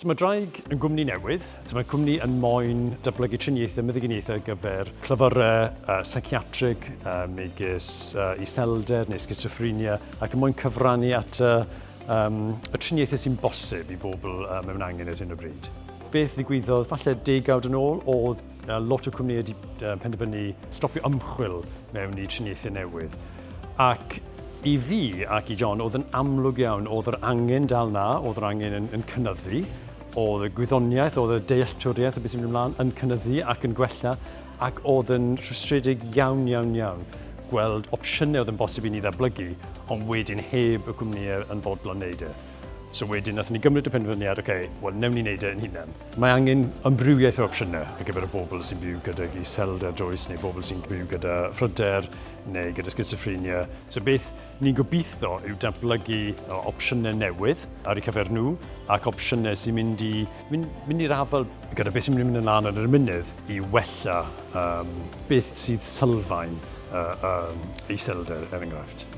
So mae Draig yn gwmni newydd. So mae cwmni yn moyn datblygu triniaethau meddyginiaethau ar gyfer clyfyrau seiciatrig, megis iselder neu sgitsoffrenia, ac yn moyn cyfrannu at y, um, y triniaethau sy'n bosib i bobl mewn angen ar hyn o bryd. Beth ddigwyddodd falle degawd yn ôl oedd lot o cwmnïau wedi penderfynu stopio ymchwil mewn i triniaethau newydd. Ac i fi ac i John, oedd yn amlwg iawn, oedd yr angen dal na, oedd yr angen yn, yn cynyddu, oedd y gwyddoniaeth, oedd y dealltwriaeth o beth sy'n mynd ymlaen yn cynyddu ac yn gwella, ac oedd yn rhwystredig iawn, iawn, iawn gweld opsiynau oedd yn bosib i ni ddatblygu, ond wedyn heb y cwmnïau yn fodlon wneud e. So wedyn nathon ni gymryd y penderfyniad, oce, okay, wel newn ni wneud e yn hunain. Mae angen amrywiaeth o opsiynau ar gyfer y bobl sy'n byw gydag iselder dwys neu bobl sy'n byw gyda phryder neu gyda sgitsoffrenia. So beth ni'n gobeithio yw datblygu opsiynau newydd ar eu cyfer nhw ac opsiynau sy'n mynd i mynd, mynd i'r afael gyda beth sy'n mynd i mynd ymlaen ar yr ymennydd i wella um, beth sydd sylfaen uh, um, iselder er enghraifft.